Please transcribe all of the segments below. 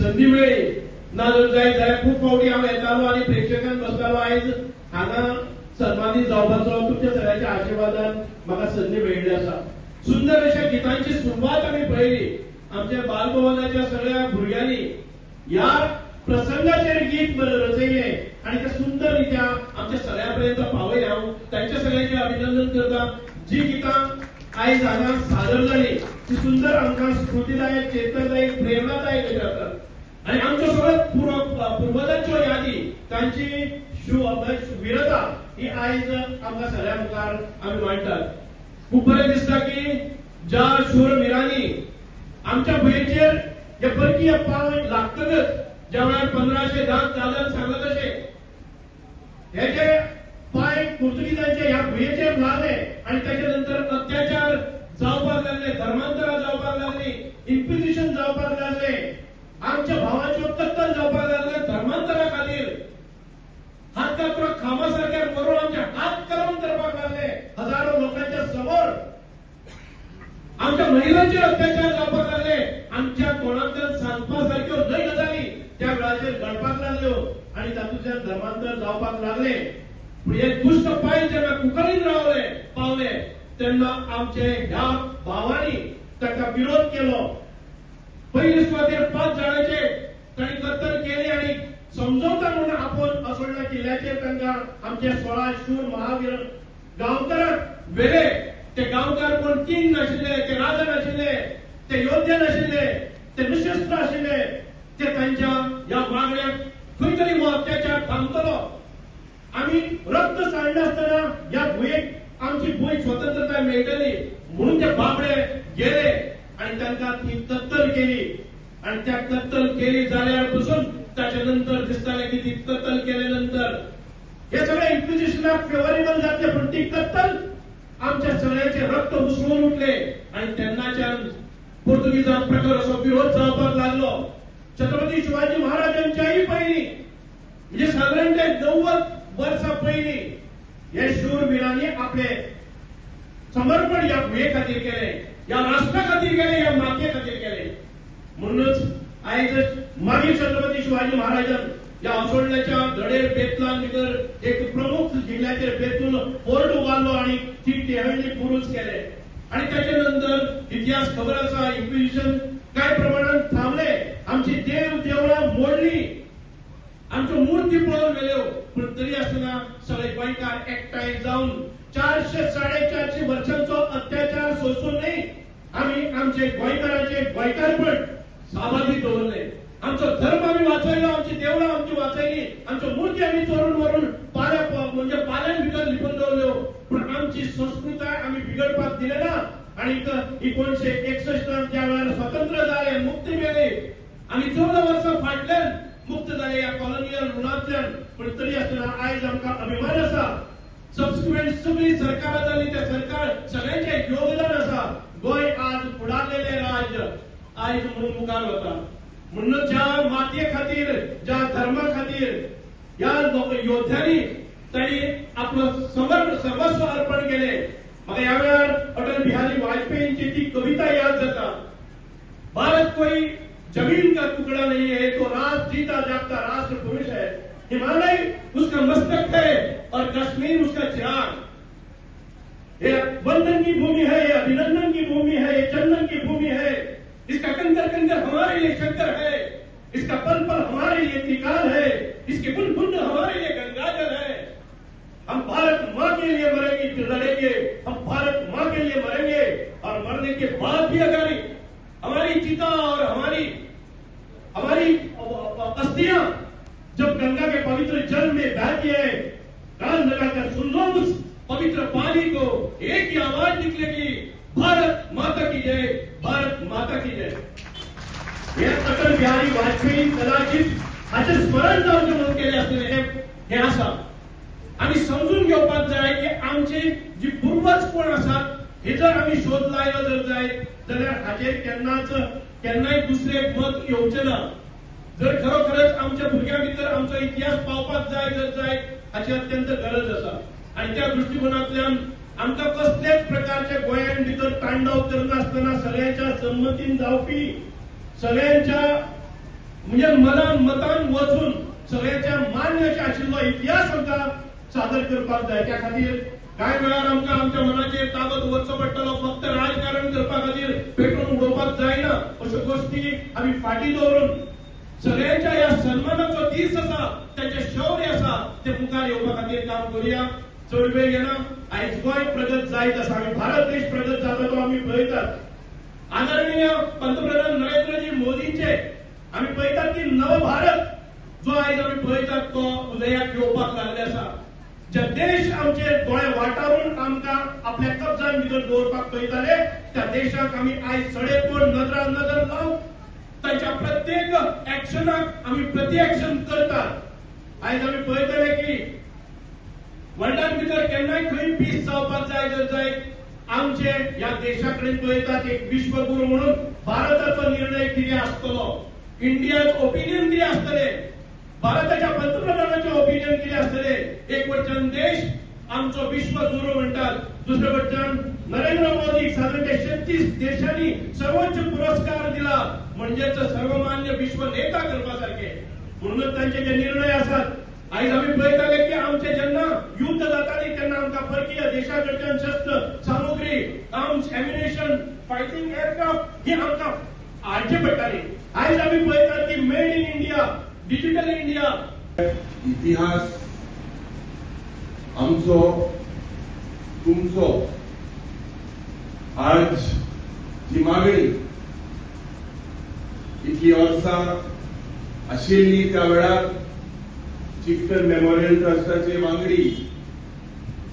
संदी मेळ्ळी. ना जर जायत जाल्यार खूब फावटी हांव येतालो आनी प्रेक्षकांत बसतालो. आयज हांगा सन्मानीत जावपाचो तुमच्या सगळ्यांच्या आशिर्वादान म्हाका संदी मेळिल्ली आसा. सुंदर अशा गितांची सुरवात आमी पळयली. आमच्या बालभवनाच्या सगळ्या भुरग्यांनी ह्या प्रसंगाचेर गीत रचयलें आनी ते सुंदर रित्या आमच्या सगळ्या पर्यंत पावयलें. हांव तांच्या सगळ्यांचें अभिनंदन करता. जी गितां आयज हांगा सादर जाली ती सुंदर आमकां स्फूर्तीदायक, चेतनादायक, प्रेरणादायक अशें आसतात आनी आमच्यो सगळ्यो पुर्वजांच्यो यादी, तांची वीरता ही आयज आमकां सगळ्या मुखार आमी मांडटात. खूब बरें दिसता की ज्या शूरवीरांनी आमच्या भुंयेचेर हे परकीय पांय लागतकच ज्या वेळार 1510 दादान सांगला तशें हे जे पांय पुर्तुगीजांचे ह्या भुंयेचेर लागले आनी ताच्या नंतर अत्याचार जावपाक लागले, धर्मांतरां जावपाक लागली, इन्क्विजिशन जावपाक लागले, आमच्या भावाच्यो कत्तल जावपाक लागले धर्मांतरा खातीर, हात कातरो खांबा सारक्या मरून आमचे हात कलम करपाक लागले हजारो लोकांच्या समोर, आमच्या महिलांचेर अत्याचार जावपाक लागले, आमच्या तोंडांतल्यान सांगपा सारक्यो न्हय गजाली त्या वेळाचेर घडपाक लागल्यो आनी तातूंतल्यान धर्मांतर जावपाक लागले. पूण हे दुश्ट पांय जेन्ना कुंकळीन रावले पावले तेन्ना आमचे ह्या भावांनी ताका विरोध केलो. पयले सुवातेर 5 जाणांचे तांणी कत्तल केली आनी समजवता म्हणून आपोवन असोळणा किल्ल्याचेर तांकां आमचे 16 शूर महावीर गांवकाराक व्हेले. ते गांवकार कोण किंग नाशिल्ले, ते राजा नाशिल्ले, ते योद्धे नाशिल्ले, ते निशस्त्र आशिल्ले. ते तांच्या ह्या मागण्याक खंय तरी हो अत्याचार थांबतलो, आमी रक्त सांडनासतना ह्या भुंयेक आमची भूंय स्वतंत्रताय मेळटली म्हणून ते बाबडे गेले आनी तांकां ती कत्तल केली. आनी त्या कत्तल केली जाल्यार पसून ताच्या नंतर दिसतालें की ती कत्तल केले नंतर हे सगळे इन्क्विजिशनाक फेवरेबल जातले, पूण ती कत्तल आमच्या सगळ्यांचे रक्त उसळून उठले आनी तेन्नाच्यान पुर्तुगीजांक प्रकार असो विरोध जावपाक लागलो. छत्रपती शिवाजी महाराजांच्याय पयलीं म्हणजे सादारणतः 90 वर्सां पयलीं हे शूरवीरांनी आपले समर्पण ह्या भुंये खातीर केलें, ह्या राष्ट्रा खातीर केलें, ह्या मातये खातीर केलें. म्हणूनच आयज मागीर छत्रपती शिवाजी महाराजान ह्या असोळण्याच्या धडेर बेतलान भितर एक प्रमुख जिल्ल्याचेर बेतूल फोर्ट उबारलो आनी ती टेहळणी पुरूच केले. आनी ताच्या नंतर इतिहास खबर आसा, इन्क्विजिशन कांय प्रमाणात थांबले, आमची देव देवळां मोडली, आमच्यो मूर्ती पळोवन व्हेल्यो, पूण तरी आसतना सगळे गोंयकार एकठांय जावन 400 450 वर्सांचो अत्याचार सोसून न्हय आमी आमचे गोंयकारांचे गोंयकारपण साबादीत दवरले. आमचो धर्म आमी वाचयलो, आमची देवळां आमची वाचयली, आमच्यो मूर्ती आमी चोरून व्हरून पाल्या म्हणजे पाल्यान भितर लिपून दवरल्यो, पूण आमची संस्कृताय आमी बिगडपाक दिले ना. आनी 1961 ज्या वेळार स्वतंत्र जाले, मुक्ती मेळ्ळी, आमी 14 वर्सां फाटल्यान मुक्त जाले ह्या कॉलोनियल ऋणांतल्यान, पूण तरी आसतना आयज आमकां अभिमान आसा. सबसिक्वेंट सगळीं सरकारां जाली, त्या सरकार सगळ्यांचें योगदान आसा. गोंय आज फुडारलेलें राज्य आयज म्हणून मुखार वता. म्हणून ज्या मातये खातीर, ज्या धर्मा खातीर ह्या योद्ध्यांनी तांणी आपलो सर्वस्व अर्पण केले. म्हाका ह्या वेळार अटल बिहारी वाजपेयींची ती कविता याद जाता. भारत कोई जमीन का टुकड़ा नहीं है, तो राष्ट्र जीता जागता राष्ट्र पुरुष है. हिमालय उसका मस्तक है और कश्मीर उसका चिराग. ये वंदन की भूमि है, ये अभिनंदन की भूमि है, ये चंदन की भूमि है. इसका कंकर कंकर हमारे लिए शंकर है, इसका पल पल हमारे लिए त्रिकाल है, इसके बुन बुन हमारे लिए गंगाजल है. हम भारत माँ के लिए मरेंगे, लड़ेंगे, हम भारत माँ के लिए मरेंगे. और मरने के बाद भी अगर हमारी चिता और हमारी हमारी अस्थियां जब गंगा के पवित्र जल में बहती है, कान लगाकर सुन लो उस पवित्र पानी को, एक ही आवाज निकलेगी, भारत माता की जय, भारत माता की जय. हे अटल बिहारी वाजपेयी कदाचित हाचे स्मरण जावचें म्हणून केलें आसतलें हें आसा. आमी समजून घेवपाक जाय की आमचे जी पूर्वज कोण आसात हे जर आमी शोध लायलो जर जायत जाल्यार हाचेर केन्नाच केन्नाय दुसरें मत येवचें ना. जर खरोखरच आमच्या भुरग्यां भितर आमचो इतिहास पावपाक जाय जर जायत हाची अत्यंत गरज आसा. आनी त्या दृश्टिकोनांतल्यान आमकां कसलेच प्रकारचे गोंयान भितर तांडव करनासतना सगळ्यांच्या संमतीन जावपी, सगळ्यांच्या म्हणजे मनान मतान वचून सगळ्यांच्या मान्य आशिल्लो इतिहास आमकां सादर करपाक जाय. त्या खातीर कांय वेळार आमकां आमच्या मनाचेर ताबो दवरचो पडटलो. फक्त राजकारण करपा खातीर पेटोवन उडोवपाक जायना. अश्यो गोश्टी आमी फाटीं दवरून सगळ्यांच्या ह्या सन्मानाचो दीस आसा, तांचे शौर्य आसा, ते मुखार येवपा खातीर काम करुया. चड वेळ घेना. आयज गोंय प्रगत जायत आसा, आमी भारत देश प्रगत जाता तो आमी पळयतात. आदरणीय पंतप्रधान नरेंद्रजी मोदींचे आमी पळयतात की नव भारत जो आयज आमी पळयतात तो उदयाक येवपाक लागले आसा. जे देश आमचे दोळे वाटारून आमकां आपल्या कब्जान भितर दवरपाक पळयताले त्या देशाक आमी आयज सडेतोड नदरान नदर लावन तांच्या प्रत्येक एक्शनाक आमी प्रति एक्शन करतात. आयज आमी पळयतले की वर्ल्डान भितर केन्नाय खंय पीस जावपाक जाय जर जायत आमचे ह्या देशा कडेन पळयतात एक विश्वगुरू म्हणून भारताचो निर्णय कितें आसतलो, इंडियाच ओपिनियन कितें आसतले, भारताच्या पंतप्रधानाचे ओपिनियन कितें आसतले. एक वटच्यान देश आमचो विश्वगुरू म्हणटात, दुसरे वटच्यान नरेंद्र मोदीक सादारण 36 देशांनी सर्वोच्च पुरस्कार दिला, म्हणजेच सर्वमान्य विश्व नेता करपा सारखे. म्हणूनच तांचे जे निर्णय आसात आयज आमी पळयताले की आमचे जेन्ना युद्ध जाताली तेन्ना आमकां परकीय देशा कडच्यान शस्त्र सामुग्री, आर्म्स, एम्युनेशन, फायटींग एअरक्राफ्ट ही आमकां हाडचे पडटाली. आयज आमी पळयतात की made in India, digital India. इतिहास आमचो तुमचो आज जी मागणी इतली वर्सां आशिल्ली त्या वेळार चिफ्टन मेमोरियल ट्रस्टाचे वांगडी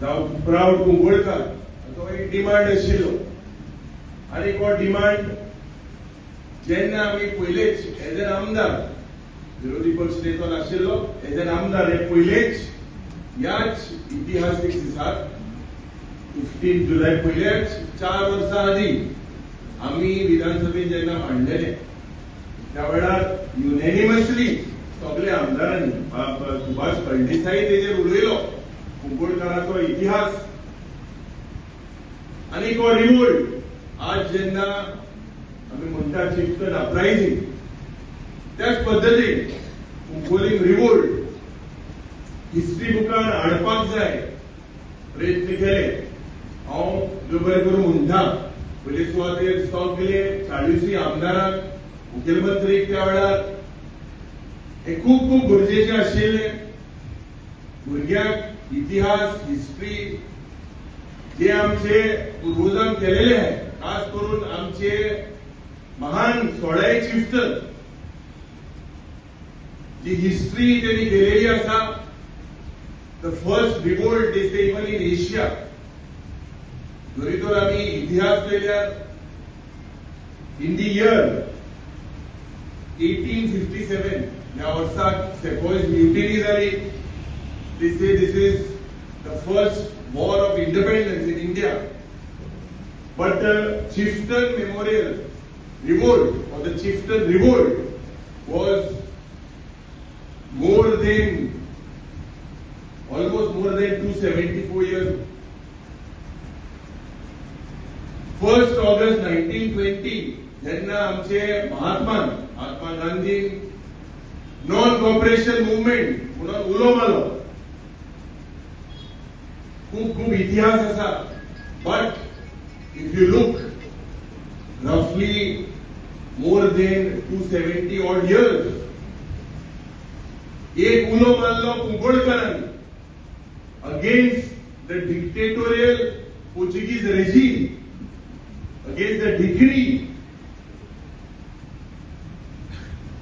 जावं प्राउड कुंकळकार हाचो एक डिमांड आशिल्लो. आनी हो डिमांड जेन्ना आमी पयलेच एज एन आमदार, विरोधी पक्ष नेतो नाशिल्लो, एज एन आमदार हे पयलेच ह्याच इतिहासीक दिसाक 15 जुलय पयल्याच 4 वर्सां आदीं आमी विधानसभेन जेन्ना मांडलेले त्या वेळार युनॅनिमसली सगळे आमदारांनी, सुभाष फळदेसाई तेजेर उलयलो, कुंकळकाराचो इतिहास आनी हो रिवोल्ट. आज जेन्ना आमी म्हणटा चिफ्टन अपरायझिंग, त्याच पद्दतीन कुंकोलीम रिवोल्ट हिस्ट्री बुकान हाडपाक जाय प्रयत्न केले. हांव बरें करून म्हणटा, पयले सुवातेर सगळे 40 आमदारांक, मुखेलमंत्रीक त्या वेळार हे खूब खूब गरजेचे आशिल्ले. भुरग्यांक इतिहास, हिस्ट्री जे आमचे पुर्वजान केलेले आहे, खास करून आमचे महान 16 चिफ्टन जी हिस्ट्री त्यांनी केलेली आसा, the first revolt is even in Asia. जरी तर आमी इतिहास पळयल्यार इन the year 1857 ह्या वर्साक सेपॉयज म्युटिनी जाली. This is the first war of independence in India. But the Chieftain Memorial Revolt or the Chieftain Revolt was more than, almost more than 274 years. 1st August 1920 जेन्ना आमचे Mahatma Gandhi non cooperation movement म्हणून उलो मारलो. खूब खूब इतिहास आसा. But if you look रफली more than 270 odd years एक उलो मारलो कुंकळकारांनी against the dictatorial Portuguese regime, against the decree.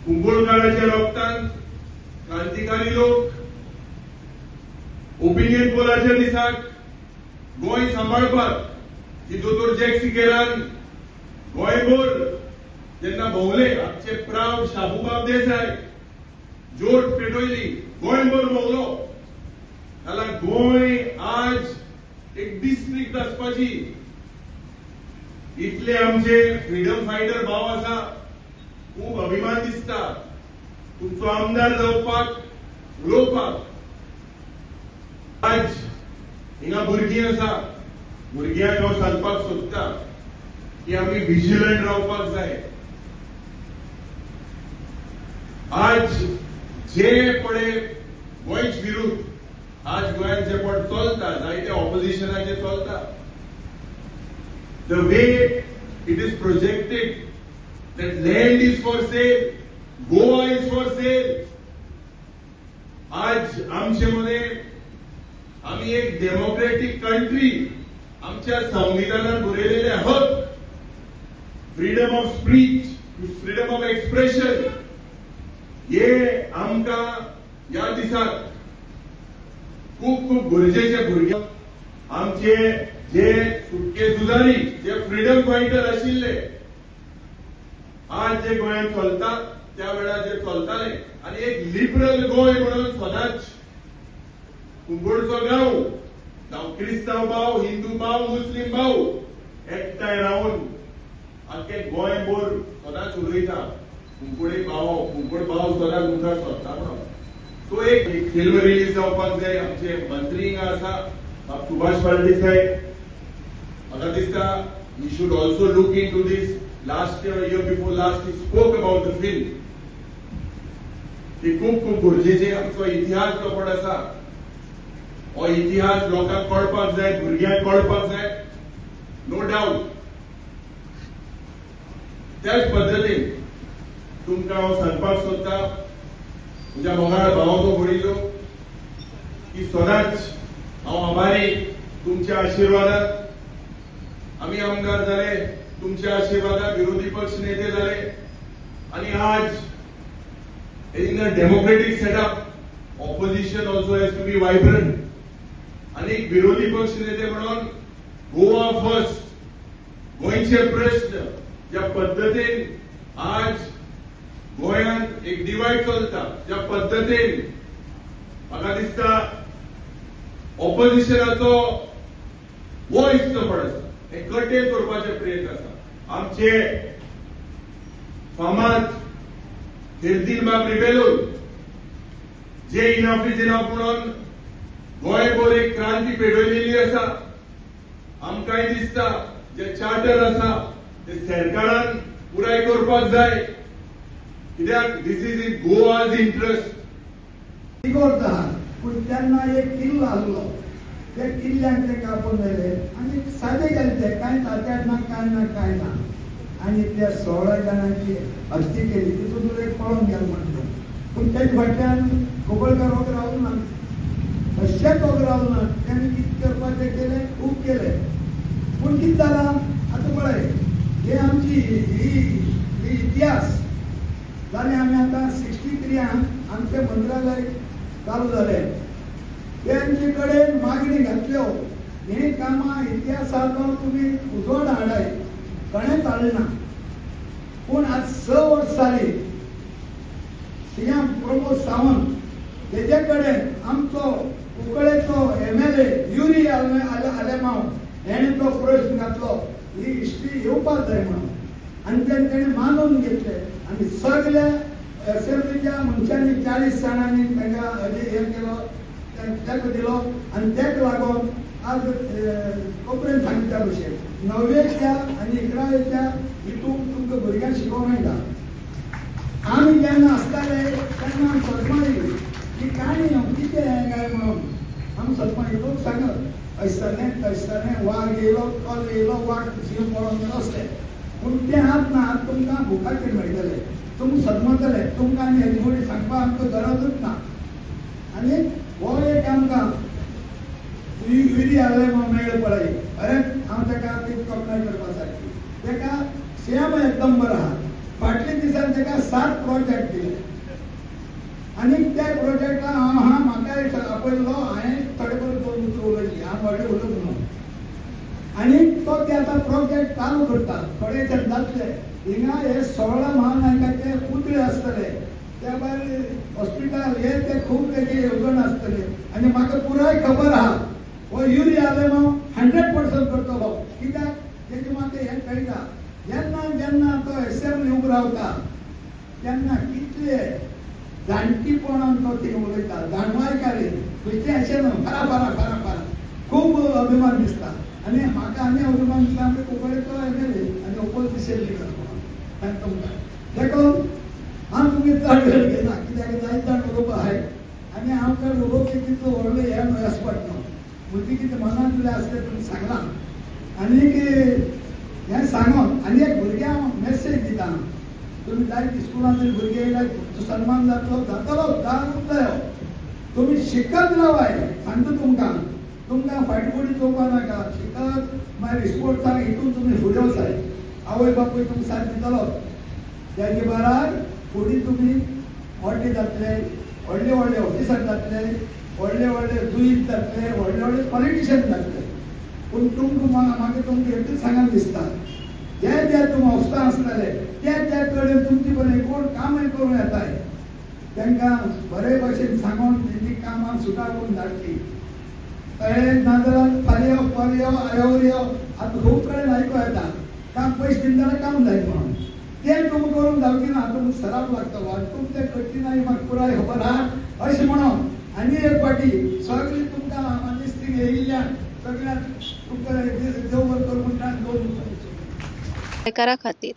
कुंकळकाराच्या रक्तान क्रांतिकारी लोक ओपिनियन पोलाच्या दिसाक गोंय सांबाळपाक जी दोतोर जॅक सिकेरान गोंयभर जेन्ना भोंवले, आमचे प्राव शाबूबाब देसाय जोड पेटयली, गोंयभर भोंवलो. जाल्यार गोंय आज एक डिस्ट्रिक्ट आसपाची. इतले आमचे फ्रीडम फायटर भाव आसा, खूब अभिमान दिसता तुमचो आमदार जावपाक, उलोवपाक. आज हिंगा भुरगीं आसा, भुरग्यांक हांव सांगपाक सोदता की आमी विजिलंट रावपाक जाय. आज जे पळय गोंयच विरुद्ध आज गोंयांत जे पण चलता, जायते ऑपोजिशनाचे चलता, the way it is projected that land is for sale, Goa is for sale. आज आमचे मध्ये आम्ही एक डेमोक्रेटिक कंट्री, आमच्या संविधानात बरयलेले हक, freedom of speech, freedom of expression हे आमकां ह्या दिसाक खूब खूब गरजेचे. भुरगे आमचे जे सुटके झुजारी, जे फ्रीडम फायटर आशिल्ले, आज जे गोंयांत चलता त्या वेळार जे चलताले आनी एक लिबरल गोंय म्हणून सदांच कुंकळचो गांव, जावं क्रिस्तांव भाव, हिंदू भाव, मुस्लीम भाव एकठांय रावन आख्खे गोंयभर सदांच उलयता. कुंकळे भाव, कुंकळ भाव सदांच मुखार सरता म्हणून तो एक फिल्म रिलीज जावपाक जाय. आमचे मंत्री हिंगा आसा, बाब सुभाष फळदेसाय, म्हाका दिसता he should also look into this. Last year, before last, he spoke about the film. ती खूब खूब गरजेचे. आमचो इतिहास जो पण आसा हो इतिहास लोकांक कळपाक जाय, भुरग्यांक कळपाक जाय, नो डावट. त्याच पद्दतीन तुमकां हांव सांगपाक सोदता, म्हज्या मोगाळ भावांको भयणीचो, की सदांच हांव आभारी. तुमच्या आशिर्वादान आमी आमदार जाले, तुमच्या आशिर्वादान विरोधी पक्ष नेते जाले आनी आज in a democratic setup opposition also has to be vibrant. आनी विरोधी पक्ष नेते म्हणून गोवा फर्स्ट, गोंयचे प्रश्न ज्या पद्दतीन आज गोंयांत एक डिवायड चलता, ज्या पद्दतीन म्हाका दिसता ऑपोजिशनाचो वॉयस जो पण आसा हे कटेल करपाचे प्रयत्न आसा. आमचे फामाद फिर्दीन बाब रिबेलो जे इनफ is enough म्हणून गोंयभर एक क्रांती पेटवलेली आसा. आमकांय दिसता जे चार्टर आसा ते सरकारान पुराय करपाक जाय, कित्याक this is in Goa's interest. इगोर्ज आहा, पूण तेन्ना एक किल्लो आसलो, त्या किल्ल्यांक ते कापून जाले आनी सादे गेले, ते कांयच हत्यार ना, कांय ना, कांय ना. आनी त्या 16 जाणांची हत्ती केली, तितून एक पळोवन गेलो म्हणटा. पूण तेज फाटल्यान कोबळकार वगैरे रावलो ना, कशेंच वगैरे रावलो ना. तेणी कितें करपाचें केलें, खूब केलें. पूण कितें जालां आतां पळय, हे आमची ही इतिहास जालें. आमी आतां 63 आमचें मंत्रालय चालू जालें, तेंचे कडेन मागणी घातल्यो, हे कामां इतिहासाचो तुमी उजवाड हाडाय, कोणेंच हाडलें ना. पूण आज 6 वर्स जालीं सीएम प्रमोद सावंत तेजे कडेन आमचो कुंकळेचो MLA Yuri Alemao हेणें तो प्रश्न घातलो, ही हिस्ट्री येवपाक जाय म्हणून. आनी तेणें मानून घेतलें आनी सगल्या एसेंब्लीच्या मनशांनी 40 जाणांनी तांकां हें केलो, ताका दिलो. आनी तेका लागून आज कोपरेन सांगता भशेन 9वेच्या आनी 11वेच्या हितून तुमकां भुरग्यांक शिकोवंक मेळटा. आमी जेन्ना आसताले तेन्ना आमी सदमाई ही काणी कितें हें काय म्हणून आमी सदमाई लोक सांगत अशें तशें, वाग येयलो, कल येयलो, वाग शिंव पळोवन गेलो असलें. पूण तें आतां ना, आतां तुमकां बुकाचेर मेळटलें, तुमकां सदमतलें, तुमकां आनी हेजी फुडें सांगपाक आमकां गरजूच ना. आनी हो एक आमकां युरी आलेमाव मेळ्ळो पळय, अरे हांव ताका ती तोखणाय करपा सारकी. ताका सेम एकदम बरो आहा. फाटल्या दिसान ताका 7 प्रोजेक्ट दिले आनी त्या प्रोजेक्टा हांव हा म्हाका आपयल्लो, हांवें थोडे बरें 2 उतरां उलयलीं, हांव व्हडलें उलोवंक न्हू. आनी तो ते आतां प्रोजेक्ट चालू करता, थोडे दिसान जातले. हिंगा हे 16 महानायकाचे पुतळे आसतले, त्या भायर हॉस्पिटल हे ते खूब तेजी येवजण आसतली. आनी म्हाका पुराय खबर आहा हो युरी आलेमाव 100% करतलो, कित्याक तेजी म्हाका हें कळटा. जेन्ना जेन्ना तो एसेंब्ली उबो रावता तेन्ना कितले जाणटीपणान तो थिंग उलयता, जाणवायकारी खंयचें अशें न्हू, फारा फारा फारा फारा खूब अभिमान दिसता. आनी म्हाका आनी अभिमान दिसता आमच्या कुंकळेचो MLA आनी ओपोजिशन लिडर म्हणून तुमकां. देखून हांव तुमी चड वेळ घेना, कित्याक जायत जाण उलोवपा आहाय आनी हांव काय उलोवपी तितलो व्हडलो हें न्हय एक्सपर्ट न्हू. म्हजी कितें मनांतलें आसलें तुमी सांगलां. आनीक हें सांगून आनी एक भुरग्यांक मेसेज दिता, तुमी जायते स्कुलांतले भुरगे येयले, तुमचो सन्मान जातलो, जातलो, जावंक जायो. तुमी शिकत रावाय, सांगता तुमकां, तुमकां फाटी फुडें चोवपा नाका. शिकत मागीर स्पोर्ट्साक हितून तुमी फुडें वचाय, आवय बापूय तुमकां साथ दितलो. तेजे बराबर फुडें तुमी व्हडले जातले, व्हडले व्हडले ऑफिसर जातले, व्हडले व्हडले जुईज जातले, व्हडले व्हडले पॉलिटिशियन जातले. पूण तुमकां मागीर तुमकां एकूच सांगन दिसता, जे जे तुमी ऑफिसां आसतले ते त्या कडेन तुमचे कडेन कोण कामय करूं येताय, तांकां बरे भशेन सांगून तेंची कामां सुद्दां करून धाडची. कळ्ळें? नाजाल्यार फाल्यां यो, परवां यो, आयवर यो, आतां खूब कडेन आयकूं येता, काम पयशे दिना जाल्यार काम जायना म्हणून. तें तुमकां करूंक जावची ना, तुमकां सराव लागतलो आनी तुमचें करची ना ही म्हाका पुराय खबर आहा. अशें म्हणून आनी एक फावटी सगळीं तुमकां मानेस्तीक येयिल्ल्यान सगळ्यांक तुमकां देव बरें करूं म्हणटा. दोन गोंयकारा खातीर.